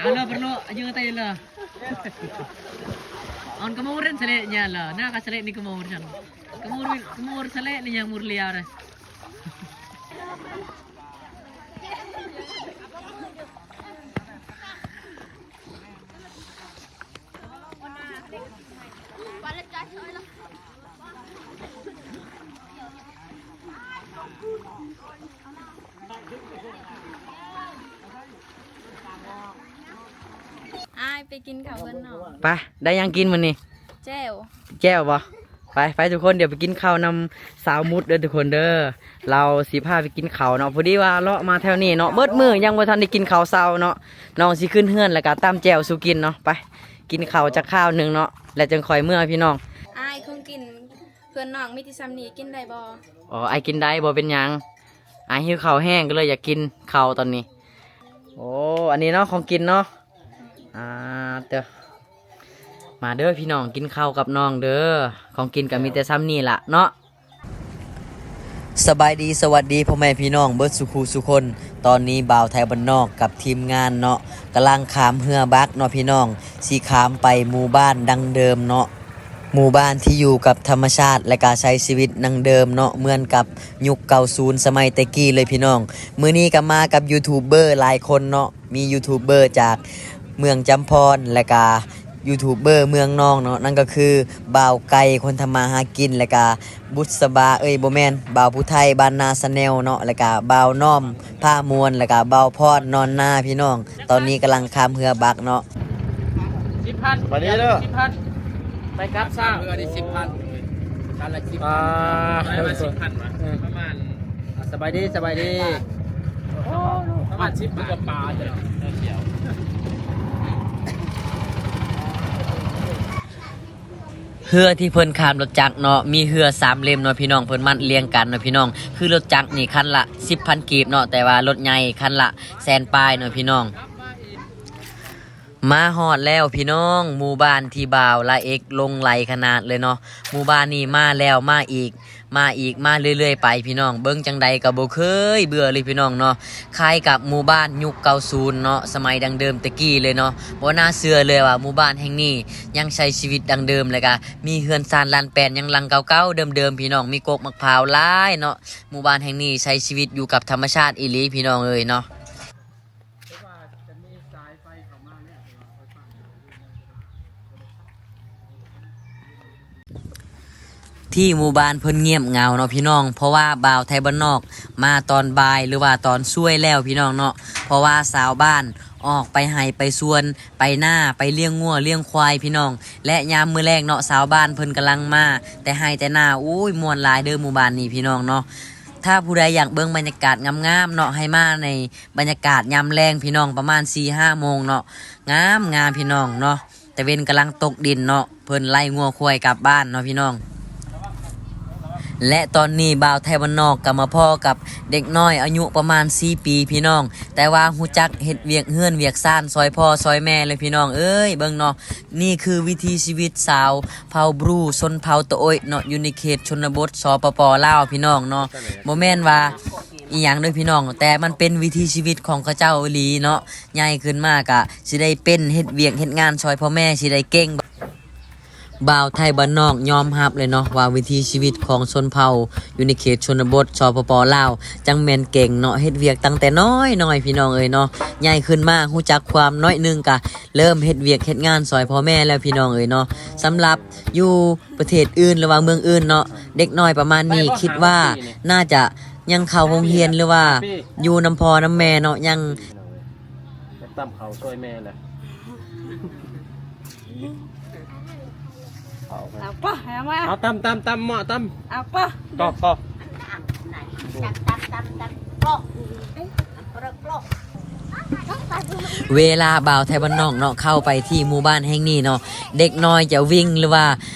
Ala perlu aja ngatai lah. On kamurin seleknya lah. Nah, ka selek ni kamurin. Kamurin, kamur selek ni yang murlia dah.ອ້າຍ ໄປກິນເຂົ້າເຮືອນນ້ອງ ໄປ. ໄດ້ຫຍັງກິນມື້ນີ້? ແຈ່ວ. ແຈ່ວບໍ່? ໄປ ໄປທຸກຄົນ ດຽວໄປກິນເຂົ້ານຳສາວມຸດເດີທຸກຄົນເດີ. ລາວຊິພາໄປກິນເຂົ້າເນາະ. ພໍດີວ່າເລາະມາແຖວນີ້ເນາະ ເບິດມື້ຍັງບໍ່ທັນໄດ້ກິນເຂົ້າເຊົ້າເນາະ. ນ້ອງຊິຂຶ້ນເຮືອນ ແລ້ວກະຕຳແຈ່ວສູ່ກິນເນາະ. ໄປ ກິນເຂົ້າຈັກຄາວໜຶ່ງເນາະ ແລ້ວຈຶ່ງຄ່ອຍເມືອພີ່ນ້ອງ. ອ້າຍ ຂອງກິນເພື່ອນນ້ອງມີແຕ່ຊ່ຳນີ້ ກິນໄດ້ບໍ່? ອໍ ອ້າຍກິນໄດ້ ບໍ່ເປັນຫຍັງ. ອ້າຍຫິວເຂົ້າແຮງ ກໍເລີຍຢາກກິນເຂົ້າຕອນນີ້. ໂອ້ ອັນນີ້ເນາະ ຂອງກິນເນາະ. ອ່າ ເຕີ ມາເດີພີ່ນ້ອງ ກິນເຂົ້າກັບນ້ອງເດີ. ຂອງກິນກໍມີແຕ່ຊ່ຳນີ້ລະເນາະ. ສະບາຍດີ ສະຫວັດດີພໍ່ແມ່ພີ່ນ້ອງເບິດສູ່ຄູ່ສູ່ຄົນ. ຕອນນີ້ບ່າວໄທບ້ານນອກກັບທີມງານເນາະ ກຳລັງຂ້າມເຮືອບັກເນາະພີ່ນ້ອງ ຊິຂ້າມໄປໝູ່ບ້ານດັ້ງເດີມເນາະ. ໝູ່ບ້ານທີ່ຢູ່ກັບທຳມະຊາດ ແລະກະໃຊ້ຊີວິດດັ້ງເດີມເນາະ ເໝືອນກັບຍຸກເກົ້າສູນສະໄໝແຕ່ກີ້ເລີຍພີ່ນ້ອງ. ມື້ນີ້ກໍມາກັບຢູທູບເບີຫຼາຍຄົນເນາະ ມີຢູທູບເບີຈາກເມືອງຈຳພອນ ແລະກະຢູທູບເບີເມືອງນອງເນາະ ນັ້ນກໍຄືບ່າວໄກ່ຄົນທຳມາຫາກິນ ແລະກະບຸດສະບາ ເອີຍ ບໍ່ແມ່ນ ບ່າວຜູ້ໄທບ້ານນາຊາແນວເນາະ ແລະກະບ່າວນ້ອມ ພາມ່ວນ ແລ້ວກະບ່າວພອນນອນນາພີ່ນ້ອງ. ຕອນນີ້ກຳລັງຂ້າມເຮືອບັກເນາະ. ສິບພັນ ໄປເດີ ສິບພັນ ໄປກັບຊ້າງ ເຮືອນີ້ສິບພັນ ຄັນລະສິບພັນ ອ່າ ໄປມາສິບພັນຫວາ ເອີ ປະມານ ອ່າ ສະບາຍດີ ສະບາຍດີ ປະມານສິບບາດ ປາເຈົ້າ ເຮືອທີ່ເພິ່ນຂ້າມລົດຈັກເນາະ ມີເຮືອສາມເຫຼັ້ມເນາະພີ່ນ້ອງ ເພິ່ນມັດລຽງກັນເນາະພີ່ນ້ອງ. ຄືລົດຈັກນີ້ຄັນລະສິບພັນກີບເນາະ ແຕ່ວ່າລົດໃຫຍ່ຄັນລະແສນປາຍເນາະພີ່ນ້ອງ. ມາຮອດແລ້ວພີ່ນ້ອງ ໝູ່ບ້ານທີ່ບ່າວລາເອັກຫຼົງໄຫຼຂະໜາດເລີຍເນາະ. ໝູ່ບ້ານນີ້ມາແລ້ວມາອີກ ມາອີກ ມາເລື້ອຍໆໄປພີ່ນ້ອງ ເບິ່ງຈັ່ງໃດກໍບໍ່ເຄີຍເບື່ອເລີຍພີ່ນ້ອງເນາະ. ຄ້າຍກັບໝູ່ບ້ານຍຸກເກົ້າສູນເນາະ ສະໄໝດັ້ງເດີມແຕ່ກີ້ເລີຍເນາະ. ບໍ່ໜ້າເຊື່ອເລີຍວ່າໝູ່ບ້ານແຫ່ງນີ້ຍັງໃຊ້ຊີວິດດັ່ງເດີມ ແລ້ວກະມີເຮືອນຊານລານແປນຍັງຫຼັງເກົ່າໆເດີມໆ ພີ່ນ້ອງ. ມີກົກໝາກພ້າວຫຼາຍເນາະ. ໝູ່ບ້ານແຫ່ງນີ້ໃຊ້ຊີວິດຢູ່ກັບທຳມະຊາດອີ່ຫຼີພີ່ນ້ອງເອີຍເນາະ. ທີ່ໝູ່ບ້ານເພິ່ນງຽບເຫງົາເນາະພີ່ນ້ອງ ເພາະວ່າບ່າວໄທບ້ານນອກມາຕອນບ່າຍ ຫຼືວ່າຕອນສວຍແລ້ວພີ່ນ້ອງເນາະ. ເພາະວ່າຊາວບ້ານອອກໄປໄຮ່ໄປສວນ ໄປນາ ໄປລ້ຽງງົວລ້ຽງຄວາຍພີ່ນ້ອງ. ແລະຍາມມື້ແລງເນາະ ຊາວບ້ານເພິ່ນກຳລັງມາແຕ່ໄຮ່ແຕ່ນາ. ໂອ້ຍ ມ່ວນຫຼາຍເດີໝູ່ບ້ານນີ້ພີ່ນ້ອງເນາະ. ຖ້າຜູ້ໃດຢາກເບິ່ງບັນຍາກາດງາມໆເນາະ ໃຫ້ມາໃນບັນຍາກາດຍາມແລງພີ່ນ້ອງ ປະມານສີ່ຫ້າໂມງເນາະ. ງາມໆພີ່ນ້ອງເນາະ ຕາເວັນກຳລັງຕົກດິນເນາະ. ເພິ່ນໄລ່ງົວຄວາຍກັບບ້ານເນາະພີ່ນ້ອງ. ແລະຕອນນີ້ບ່າວໄທບ້ານນອກກໍມາພໍ້ກັບເດັກນ້ອຍອາຍຸປະມານສີ່ປີພີ່ນ້ອງ ແຕ່ວ່າຮູ້ຈັກເຮັດວຽກເຮືອນວຽກຊານຊ່ອຍພໍ່ຊ່ອຍແມ່ເລີຍພີ່ນ້ອງເອີຍ. ເບິ່ງເນາະ ນີ້ຄືວິຖີຊີວິດຊາວເຜົ່າບຣູ ຊົນເຜົ່າຕະໂອ້ຍເນາະ ຢູ່ໃນເຂດຊົນນະບົດ ສປປ ລາວ ພີ່ນ້ອງເນາະ. ບໍ່ແມ່ນວ່າອີ່ຫຍັງເດີພີ່ນ້ອງ ແຕ່ມັນເປັນວິຖີຊີວິດຂອງເຂົາເຈົ້າອີ່ຫຼີເນາະ. ໃຫຍ່ຂຶ້ນມາກະຊິໄດ້ເປັນເຮັດວຽກເຮັດງານຊ່ອຍພໍ່ແມ່ ຊິໄດ້ເກັ່ງ. ບ່າວໄທບ້ານນອກຍອມຮັບເລີຍເນາະ ວ່າວິຖີຊີວິດຂອງຊົນເຜົ່າຢູ່ໃນເຂດຊົນນະບົດ ສປປ ລາວ ຈັ່ງແມ່ນເກັ່ງເນາະ. ເຮັດວຽກຕັ້ງແຕ່ນ້ອຍໆ ພີ່ນ້ອງເອີຍເນາະ. ໃຫຍ່ຂຶ້ນມາຮູ້ຈັກຄວາມໜ້ອຍໜຶ່ງ ກະເລີ່ມເຮັດວຽກເຮັດງານຊ່ອຍພໍ່ແມ່ແລ້ວ ພີ່ນ້ອງເອີຍເນາະ. ສຳລັບຢູ່ປະເທດອື່ນ ຫຼືວ່າເມືອງອື່ນເນາະ ເດັກນ້ອຍປະມານນີ້ ຄິດວ່າໜ້າຈະຍັງເຂົ້າໂຮງຮຽນ ຫຼືວ່າຢູ່ນຳພໍ່ນຳແມ່ເນາະ ຍັງ ໄປຕຳເຂົ້າຊ່ວຍແມ່ແຫຼະ. ເອົາໄປ ເອົາປະ ເອົາມາ ເອົາຕຳ ຕຳ ຕຳ ເໝາະຕຳ ເອົາປະ ກອກ ກອກ. ເວລາບ່າວໄທບ້ານນອກເນາະ ເຂົ້າໄປທີ່ໝູ່ບ້ານແຫ່ງນີ້ເນາະ ເດັກນ້ອຍຈະວິ່ງ ຫຼືວ່າ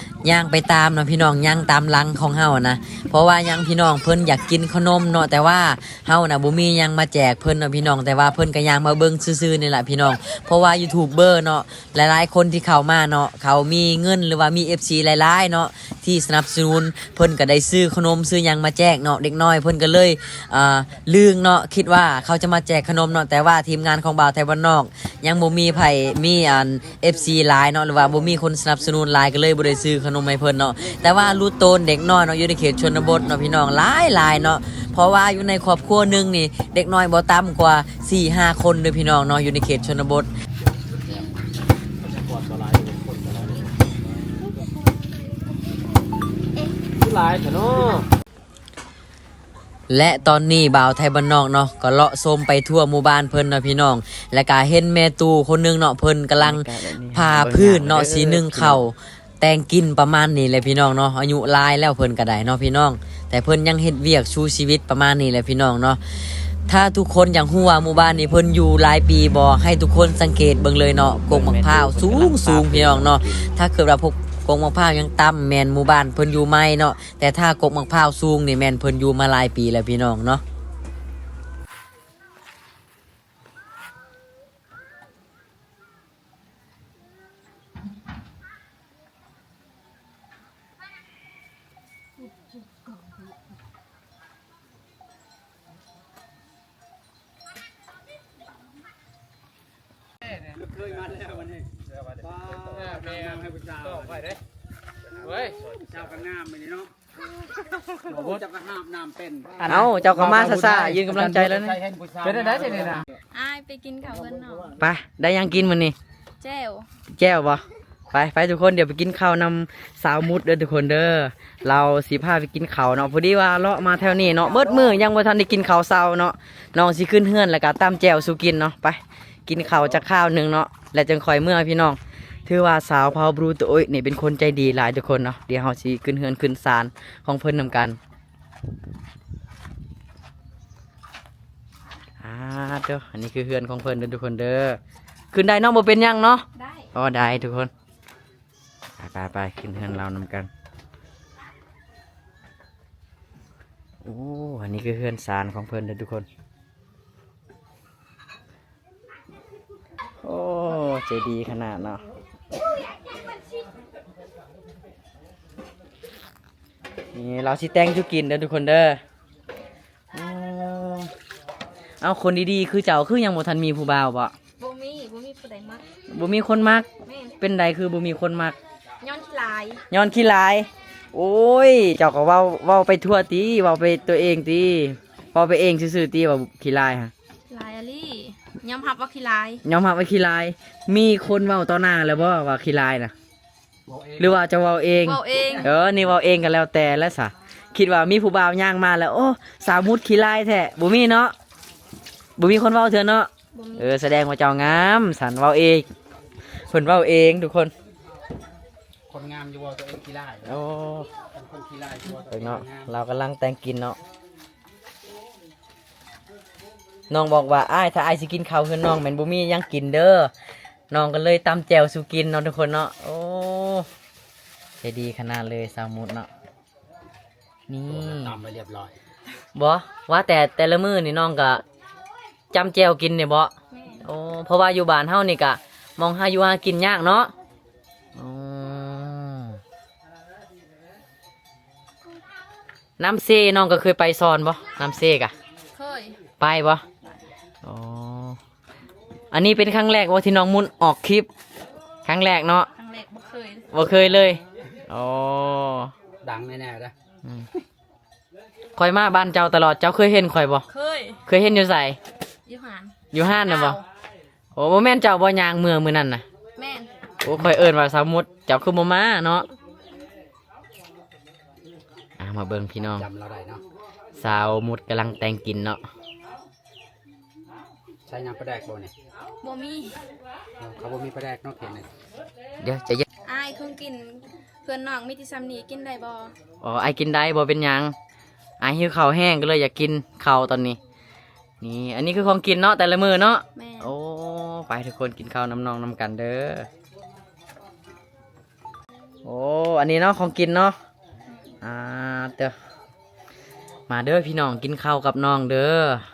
ຍ່າງໄປຕາມເນາະພີ່ນ້ອງ ຍ່າງຕາມຫຼັງຂອງເຮົານະ ເພາະວ່າຫຍັງພີ່ນ້ອງ ເພິ່ນຢາກກິນຂະໜົມເນາະ ແຕ່ວ່າເຮົານະບໍ່ມີຫຍັງມາແຈກເພິ່ນເນາະພີ່ນ້ອງ ແຕ່ວ່າເພິ່ນກໍຍ່າງມາເບິ່ງຊື່ໆນີ້ລະພີ່ນ້ອງ ເພາະວ່າຢູທູບເບີເນາະ ຫຼາຍໆຄົນທີ່ເຂົ້າມາເນາະ ເຂົາມີເງິນ ຫຼືວ່າມີເອັຟຊີຫຼາຍໆເນາະ ທີ່ສະໜັບສະໜູນ ເພິ່ນກໍໄດ້ຊື້ຂະໜົມຊື້ຫຍັງມາແຈກເນາະ ເດັກນ້ອຍເພິ່ນກໍເລີຍ ອ່າ ລຶ້ງເນາະ ຄິດວ່າເຂົາຈະມາແຈກຂະໜົມເນາະ ແຕ່ວ່າທີມງານຂອງບ່າວໄທບ້ານນອກ ຍັງບໍ່ມີໃຜມີອັນເອັຟຊີຫຼາຍເນາະ ຫຼືວ່າບໍ່ມີຄົນສະໜັບສະໜູນຫຼາຍ ກໍເລີຍບໍ່ໄດ້ຊື້ຂະໜົມໃຫ້ເພິ່ນເນາະ ແຕ່ວ່າລຸດໂຕນເດັກນ້ອຍເນາະ ຢູ່ໃນເຂດຊົນນະບົດເນາະພີ່ນ້ອງ ຫຼາຍໆເນາະ ເພາະວ່າຢູ່ໃນຄອບຄົວໜຶ່ງນີ້ ເດັກນ້ອຍບໍ່ຕ່ຳກວ່າສີ່ຫ້າຄົນເດີພີ່ນ້ອງເນາະ ຢູ່ໃນເຂດຊົນນະບົດ ຫຼາຍແທ້ເນາະ. ແລະຕອນນີ້ບ່າວໄທບ້ານນອກເນາະ ກໍເລາະຊົມໄປທົ່ວໝູ່ບ້ານເພິ່ນເນາະພີ່ນ້ອງ ແລະກະເຫັນແມ່ຕູ້ຄົນໜຶ່ງເນາະ ເພິ່ນກຳລັງຜ່າພື້ນເນາະ ສີໜຶ້ງເຂົ້າແຕ່ງກິນປະມານນີ້ແຫຼະພີ່ນ້ອງເນາະ ອາຍຸຫຼາຍແລ້ວເພິ່ນກໍໄດ້ເນາະພີ່ນ້ອງ ແຕ່ເພິ່ນຍັງເຮັດວຽກສູ້ຊີວິດປະມານນີ້ແຫຼະພີ່ນ້ອງເນາະ. ຖ້າທຸກຄົນຢາກຮູ້ວ່າໝູ່ບ້ານນີ້ເພິ່ນຢູ່ຫຼາຍປີບໍ່ ໃຫ້ທຸກຄົນສັງເກດເບິ່ງເລີຍເນາະ ກົກໝາກພ້າວສູງໆ ພີ່ນ້ອງເນາະ ຖ້າເກີດວ່າພວກກົກໝາກພ້າວຍັງຕ່ຳ ແມ່ນໝູ່ບ້ານເພິ່ນຢູ່ໃໝ່ເນາະ ແຕ່ຖ້າກົກໝາກພ້າວສູງນີ້ແມ່ນເພິ່ນຢູ່ມາຫຼາຍປີແລ້ວພີ່ນ້ອງເນາະ. ເຄີຍມາແລ້ວວັນນີ້ ປາດ ແມ່ນ ໃຫ້ຜູ້ສາວ ເອີຍ ສາວກໍງາມມື້ນີ້ເນາະ ເຈົ້າກໍຫາບນ້ຳເປັນ ເອົ້າ ເຈົ້າກໍມາຊ້າໆ ຢືນກຳລັງໃຈແລ້ວນີ້ ເປັນຈັ່ງໃດຊິນີ້ນະ? ອ້າຍໄປກິນເຂົ້າເຮືອນນ້ອງ ໄປ ໄດ້ຫຍັງກິນມື້ນີ້? ແຈ່ວ ແຈ່ວບໍ່? ໄປ ໄປທຸກຄົນ ດຽວໄປກິນເຂົ້ານຳສາວມຸດເດີທຸກຄົນເດີ ລາວຊິພາໄປກິນເຂົ້າເນາະ ພໍດີວ່າເລາະມາແຖວນີ້ເນາະ ເບິດມື້ຍັງບໍ່ທັນໄດ້ກິນເຂົ້າເຊົ້າເນາະ ນ້ອງຊິຂຶ້ນເຮືອນແລ້ວກໍຕຳແຈ່ວສູ່ກິນເນາະ ໄປ ກິນເຂົ້າຈັກຄາວໜຶ່ງເນາະ ແລ້ວຈຶ່ງຄ່ອຍເມືອພີ່ນ້ອງ. ຖືວ່າສາວເຜົ່າບຣູໂຕໂອຍນີ້ເປັນຄົນໃຈດີຫຼາຍທຸກຄົນເນາະ ດຽວເຮົາຊິຂຶ້ນເຮືອນຂຶ້ນຊານຂອງເພິ່ນນຳກັນ. ອາ ໂທ້ ອັນນີ້ຄືເຮືອນຂອງເພິ່ນເດີທຸກຄົນເດີ ຂຶ້ນໄດ້ເນາະ ບໍ່ເປັນຫຍັງເນາະ ໄດ້ ອໍ ໄດ້ທຸກຄົນ ໄປໆ ຂຶ້ນເຮືອນລາວນຳກັນ. ໂອ້ ອັນນີ້ຄືເຮືອນຊານຂອງເພິ່ນເດີທຸກຄົນ. ໂອ້ ໃຈດີຂະໜາດເນາະ ນີ້ລາວຊິແຕ່ງສູ່ກິນເດີທຸກຄົນເດີ. ເອົ້າ ຄົນດີໆຄືເຈົ້າຄືຍັງບໍ່ທັນມີຜູ້ບ່າວບໍ? ບໍ່ມີ ບໍ່ມີຜູ້ໃດມັກ ບໍ່ມີຄົນມັກ ແມ່ນ ເປັນໃດຄືບໍ່ມີຄົນມັກ? ຍ້ອນຂີ້ລາຍ ຍ້ອນຂີ້ລາຍ ໂອ້ຍ ເຈົ້າກໍເວົ້າ ເວົ້າໄປທົ່ວຕິ ເວົ້າໄປຕົວເອງຕິ ເວົ້າໄປເອງຊື່ໆຕິ ວ່າຂີ້ລາຍຫັ້ນ ລາຍອີ່ຫຼີ ຍອມຮັບວ່າຂີ້ລາຍ ຍອມຮັບວ່າຂີ້ລາຍ ມີຄົນເວົ້າຕໍ່ໜ້າແລ້ວບໍ່ວ່າຂີ້ລາຍນະ? ເວົ້າເອງ ຫຼືວ່າເຈົ້າເວົ້າເອງ? ເວົ້າເອງ ເອີ ນີ້ເວົ້າເອງກໍແລ້ວແຕ່ແຫຼະສະ ຄິດວ່າມີຜູ້ບ່າວຍ່າງມາແລ້ວ ໂອ້ ສາວມຸດຂີ້ລາຍແທ້ ບໍ່ມີເນາະ ບໍ່ມີຄົນເວົ້າເທື່ອເນາະ ບໍ່ມີ ເອີ ສະແດງວ່າເຈົ້າງາມຊັ້ນ ເວົ້າເອງ ເພິ່ນເວົ້າເອງທຸກຄົນ ຄົນງາມຢູ່ເວົ້າຕົວເອງຂີ້ລາຍ ໂອ້ ຄັນຄົນຂີ້ລາຍຢູ່ເວົ້າຕົວເອງງາມ ລາວກຳລັງແຕ່ງກິນເນາະ. ນ້ອງບອກວ່າ ອ້າຍ ຖ້າອ້າຍຊິກິນເຂົ້າເຮືອນນ້ອງ ແມ່ນບໍ່ມີຫຍັງກິນເດີ ນ້ອງກໍເລີຍຕຳແຈ່ວສູ່ກິນເນາະທຸກຄົນເນາະ ໂອ້ ໃຈດີຂະໜາດເລີຍສາວມຸດເນາະ ນີ້ ໂອ້ ຕຳໄວ້ລຽບຮ້ອຍ ບໍ່ ວ່າແຕ່ ແຕ່ລະມື້ນີ້ນ້ອງກໍຈ້ຳແຈ່ວກິນນີ້ບໍ? ແມ່ນ ໂອ້ ເພາະວ່າຢູ່ບ້ານເຮົານີ້ກະ ມອງຫາຢູ່ຫາກິນຍາກເນາະ ອໍ ນ້ຳເຊນ້ອງກໍເຄີຍໄປສອນບໍ່? ນ້ຳເຊກະ ເຄີຍ ໄປບໍ່? ອໍ ອັນນີ້ເປັນຄັ້ງແລກບໍ່ທີ່ນ້ອງມຸດອອກຄລິບ? ຄັ້ງແລກເນາະ ຄັ້ງແລກ ບໍ່ເຄີຍ ບໍ່ເຄີຍເລີຍ ອໍ ດັງແນ່ໆເດີ ອືມ ຂ້ອຍມາບ້ານເຈົ້າຕະຫຼອດ ເຈົ້າເຄີຍເຫັນຂ້ອຍບໍ່? ເຄີຍ ເຄີຍເຫັນຢູ່ໃສ? ຢູ່ຮ້ານ ຢູ່ຮ້ານນະບໍ່? ໂອ້ ບໍ່ແມ່ນເຈົ້າບໍ່ຍ່າງເມືອມື້ນັ້ນນະ? ແມ່ນ ໂອ້ ຂ້ອຍເອີ້ນວ່າສາວມຸດ ເຈົ້າຄືບໍ່ມາເນາະ ອ່າ ມາເບິ່ງພີ່ນ້ອງ ຈຳລາວໄດ້ເນາະ ສາວມຸດກຳລັງແຕ່ງກິນເນາະ ໃສ່ນ້ຳປາແດກບໍ່ນີ້? ບໍ່ມີ ເອີ ເຂົາບໍ່ມີປາແດກເນາະເຂດນີ້ ດຽວໃຈເຢັນ ອ້າຍ ເຄື່ອງກິນເພື່ອນນ້ອງມີແຕ່ຊ່ຳນີ້ ກິນໄດ້ບໍ່? ອໍ ອ້າຍກິນໄດ້ ບໍ່ເປັນຫຍັງ ອ້າຍຫິວເຂົ້າແຮງ ກໍເລີຍຢາກກິນເຂົ້າຕອນນີ້ ນີ້ ອັນນີ້ຄືຂອງກິນເນາະ ແຕ່ລະມື້ເນາະ ແມ່ນ ໂອ້ ໄປທຸກຄົນ ກິນເຂົ້ານຳນ້ອງນຳກັນເດີ. ໂອ້ ອັນນີ້ເນາະ ຂອງກິນເນາະ ອ່າ ເຕີ ມາເດີພີ່ນ້ອງ ກິນເຂົ້າກັບນ້ອງເດີ.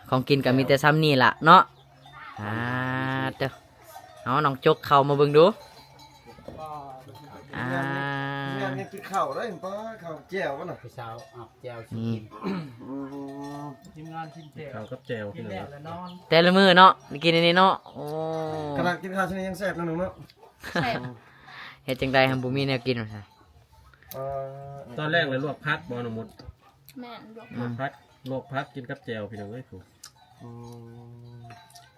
ຂອງກິນກໍມີແຕ່ຊ່ຳນີ້ລະເນາະ. ອ່າ ເຕີ ເອົາ ນ້ອງຈົກເຂົ້າມາເບິ່ງດູ. ອ່າ ແມ່ນກິນເຂົ້າໄດ້ ປ້າ ເຂົ້າແຈ່ວບໍ່ນະ ຜູ້ສາວອັບແຈ່ວຊິກິນ. ອືມ ທີມງານກິນແຈ່ວ ເຂົ້າກັບແຈ່ວ ກິນແລ້ວລະນອນ ແຕ່ລະມື້ເນາະ ໄດ້ກິນອັນນີ້ເນາະ. ໂອ້ ຂະໜາດກິນເຂົ້າຊະນີ້ຍັງແຊບເນາະນ້ອງເນາະ. ແຊບ ເຮັດຈັ່ງໃດຫາບໍ່ມີແນວກິນວ່າຊັ້ນ. ເອີ ຕອນແລງລະລວກຜັກບໍ່ນ້ອງມຸດ? ແມ່ນ ລວກ ອືມ ຜັກ ລວກຜັກ ລວກຜັກກິນກັບແຈ່ວ ພີ່ນ້ອງເອີຍ. ອືມ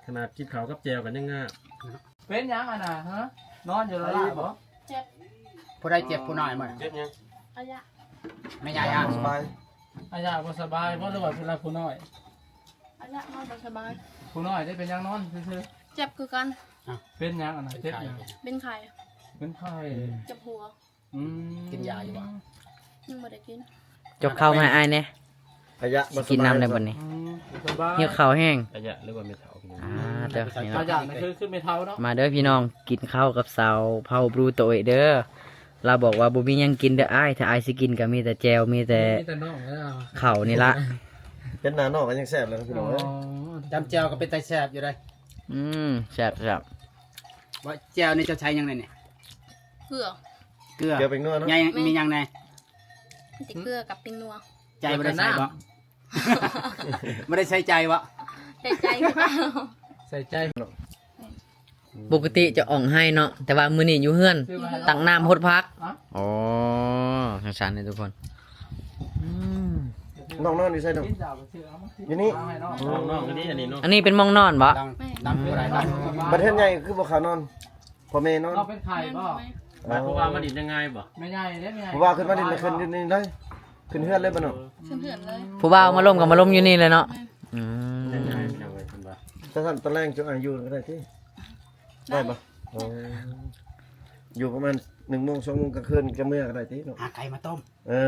ຂະໜາດກິນເຂົ້າກັບແຈ່ວກໍຍັງງາມ. ເປັນຫຍັງອັນນ່ະ ຮະ? ນອນຢູ່ລະລາບໍ່? ເຈັບ ຜູ້ໃດເຈັບ ຜູ້ນ້ອຍບໍ່? ເຈັບຫຍັງ? ອາຍະ ແມ່ຍາຍາ ສະບາຍ ອາຍະບໍ່ສະບາຍບໍ່ ຫຼືວ່າຜູ້ລະຜູ້ນ້ອຍ? ອາຍະນອນບໍ່ສະບາຍ. ຜູ້ນ້ອຍໄດ້ເປັນຫຍັງ ນອນຊື່ໆ? ເຈັບຄືກັນ. ເປັນຫຍັງອັນນັ້ນ ເຈັບຫຍັງ? ເປັນໄຂ້ ເປັນໄຂ້ ເຈັບຫົວ. ອືມ ກິນຢາຢູ່ບໍ່? ຍັງບໍ່ໄດ້ກິນ. ຈົກເຂົ້າມາໃຫ້ອ້າຍແດ່ ອາຍະບໍ່ສະບາຍ ກິນນຳໄດ້ບັດນີ້. ອືມ ບໍ່ສະບາຍ ຫິວເຂົ້າແຮງ ອາຍະ ຫຼືວ່າແມ່ເຖົ້າ ອ່າ ເຈົ້າ ອາຍະ ນີ້ເນາະ ຄື ຄືແມ່ເຖົ້າເນາະ. ມາເດີພີ່ນ້ອງ ກິນເຂົ້າກັບສາວເຜົ່າບຣູໂຕເອເດີ. ລາວບອກວ່າບໍ່ມີຫຍັງກິນເດີອ້າຍ ຖ້າອ້າຍຊິກິນກໍມີແຕ່ແຈ່ວ ມີແຕ່ ມີແຕ່ນ້ອງ ເຂົ້ານີ້ລະ. ເປັນໜ້ານ້ອງກໍຍັງແຊບເລີຍພີ່ນ້ອງເອີຍ. ອໍ ຈ້ຳແຈ່ວກໍເປັນຕາແຊບຢູ່ເດ້. ອືມ ແຊບໆ. ວ່າແຈ່ວນີ້ເຈົ້າໃຊ້ຫຍັງແດ່ນີ້? ເກືອ ເກືອ ເກືອແປ້ງນົວເນາະ. ມີຫຍັງແດ່? ມີແຕ່ເກືອກັບແປ້ງນົວ. ໃຈບໍ່ໄດ້ໃສ່ບໍ່? ບໍ່ໄດ້ໃສ່ໃຈບໍ່? ໃສ່ໃຈຄືກັນ ໃສ່ໃຈ. ປົກກະຕິຈະອອກໄຮ່ເນາະ ແຕ່ວ່າມື້ນີ້ຢູ່ເຮືອນ ຕັກນ້ຳຫົດຜັກ. ອໍ ຈັ່ງຊັ້ນເດ້ທຸກຄົນ. ອືມ ນ້ອງນອນຢູ່ໃສນ້ອງ? ຢູ່ນີ້. ນ້ອງໆ ອັນນີ້ ອັນນີ້ເນາະ ອັນນີ້ເປັນໝ່ອງນອນບໍ່? ແມ່ນ ບັດເຮືອນໃຫຍ່ຄືບໍ່ເຂົ້ານອນ? ພໍ່ແມ່ນອນ. ນ້ອງເປັນໄຂ້ບໍ່? ແມ່ນ ແມ່ນ. ໝາຍຄວາມວ່າມາຫຼິ້ນຍັງໄງບໍ່? ແມ່ໃຫຍ່ເດ້ ແມ່ໃຫຍ່. ຜູ້ບ່າວຂຶ້ນມາຫຼິ້ນ ຂຶ້ນຢູ່ນີ້ເລີຍ ຂຶ້ນເຮືອນເລີຍບໍ່ນ້ອງ? ຂຶ້ນເຮືອນເລີຍ. ຜູ້ບ່າວມາລົມກໍມາລົມຢູ່ນີ້ເລີຍເນາະ. ອືມ ແມ່ນ ແມ່ນ ແມ່ນ. ແຕ່ຊັ້ນຕອນແລງຈຸງ ອ່າ ຢູ່ກໍໄດ້ຕິ ໄດ້ບໍ່? ໂອ້ ຢູ່ປະມານໜຶ່ງໂມງ ສອງໂມງກາງຄືນກໍເມືອກໍໄດ້ຕິເນາະ. ຫາໄກ່ມາຕົ້ມ. ເອີ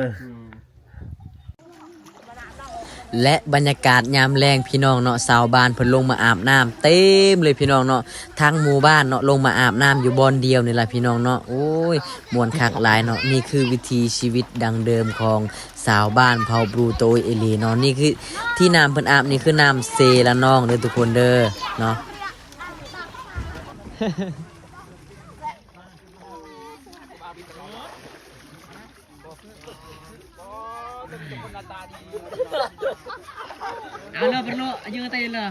ແລະ ບັນຍາກາດຍາມແລງພີ່ນ້ອງເນາະ ຊາວບ້ານເພິ່ນລົງມາອາບນ້ຳເຕັມເລີຍພີ່ນ້ອງເນາະ. ທັງໝູ່ບ້ານເນາະ ລົງມາອາບນ້ຳຢູ່ບ່ອນດຽວນີ້ລະພີ່ນ້ອງເນາະ. ໂອ້ຍ ມ່ວນຄັກຫຼາຍເນາະ. ນີ້ຄືວິຖີຊີວິດດັ້ງເດີມຂອງຊາວບ້ານເຜົ່າບຣູໂຕເອເລເນາະ. ນີ້ຄືທີ່ນ້ຳເພິ່ນອາບນີ້ຄືນ້ຳເຊລະນອງເດີທຸກຄົນເດີເນາະ. ເອົາເລີ ປະໂລ ອາຍຸເຕເລີ ອ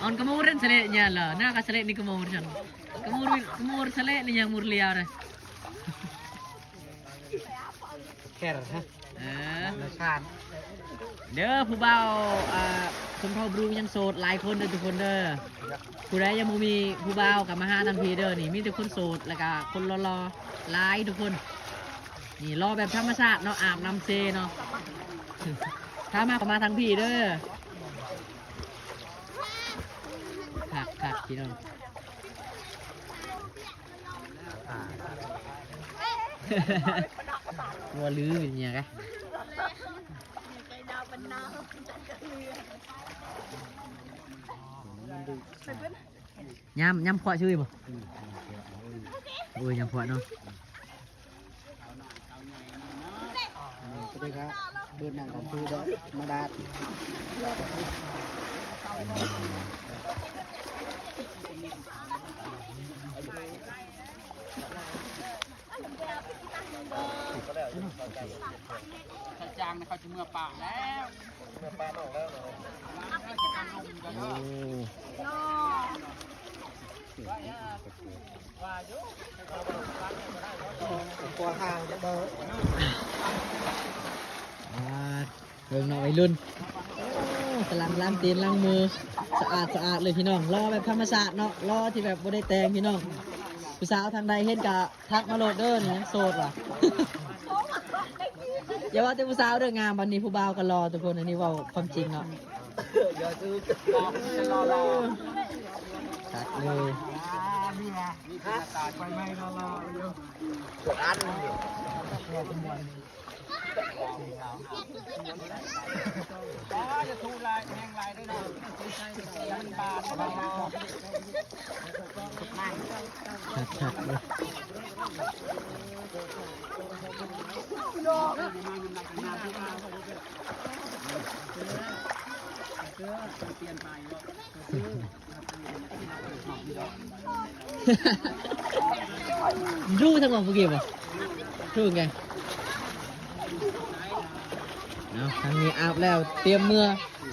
ອນກະມູເຣັນສະເລຍາເລີ ນາກະສະເລນີ້ກະມູເຣັນ ກະມູ ກະມູສະເລນີ້ຍັງມູເລີຍເລີຍ. ແຄ່ນະ ເອີ ເດີ ຜູ້ບ່າວ ອ່າ ຊົນເຜົ່າບຣູຍັງໂສດຫຼາຍຄົນເດີທຸກຄົນເດີ. ຜູ້ໃດຍັງບໍ່ມີຜູ້ບ່າວກໍມາຫາທາງພີ້ເດີ. ນີ້ມີແຕ່ຄົນໂສດ ແລ້ວກໍຄົນຫຼໍ່ໆຫຼາຍທຸກຄົນ. ນີ້ຫຼໍ່ແບບທຳມະຊາດເນາະ ອາບນ້ຳເຊເນາະ. ຖ້າມາກໍມາທາງພີ້ເດີ. ຄັກໆ ພີ່ນ້ອງ. ບໍ່ລືເປັນຫຍັງກະ ຍາມ ຍາມຂວາຊື່ບໍ່? ໂອ້ຍ ຍາມຂວາເນາະ. ສະຫວັດດີຄັບ ເບີດໜັງຂອງຄືດອກມາດາດ ຈາງເຂົາຈະເມືອປ່າແລ້ວ ເມືອປ່ານອກແລ້ວ. ໂອ້ ວ່າຢູ່ ອ່າ ເບິ່ງເນາະໄວລຸ້ນ ໂອ້ ກຳລັງລ້າງຕີນລ້າງມື ສະອາດສະອາດເລີຍພີ່ນ້ອງ. ຫຼໍ່ແບບທຳມະຊາດເນາະ ຫຼໍ່ທີ່ແບບບໍ່ໄດ້ແຕ່ງພີ່ນ້ອງ. ຜູ້ສາວທາງໃດເຫັນກະທັກມາໂລດເດີ ນີ້ຍັງໂສດວ່າ. ຢ່າວ່າແຕ່ຜູ້ສາວເດີ ງາມ ບັດນີ້ຜູ້ບ່າວກໍຫຼໍ່ທຸກຄົນ. ອັນນີ້ເວົ້າຄວາມຈິງເນາະ. ຄັກເລີຍ. ໄປໃໝ່ຫຼໍ່ໆຢູ່ ອັນ อ๋อ อย่าถูหลาย แฮงหลายเด้อนะ มันบาด คักๆ เด้อ เปลี่ยนไปเนาะ ดูทางออกเมื่อกี้บ่ ดูไง เอา ทางนี้อาบแล้ว เตรียมเมือ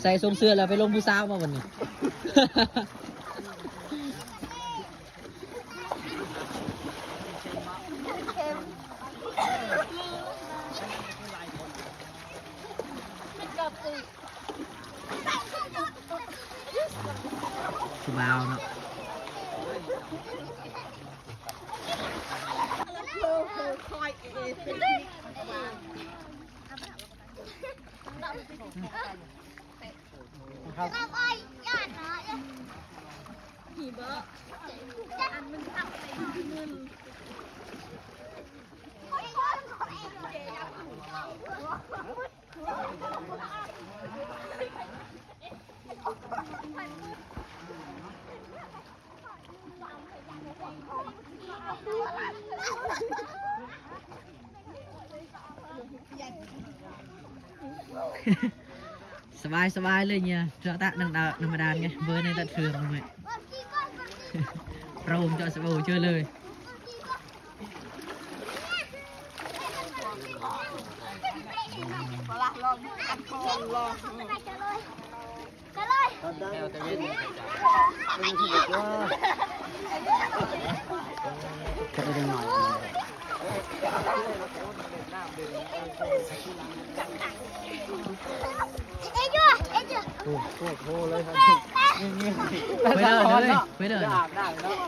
ใส่ทรงเสื้อแล้ว ไปลงผู้สาวมาบัดนี้ ผู้บ่าวเนาะ สบายๆ เลยเนี่ย เจาะตะนังดาวธรรมดาไง เบอร์ในตะเทืองเลย โรงเจาะสบู่เจอเลย โอ้โห โคตรโหเลยครับ นี่ๆ ไปเด้อ ไปเด้อ อาบน้ำเนาะ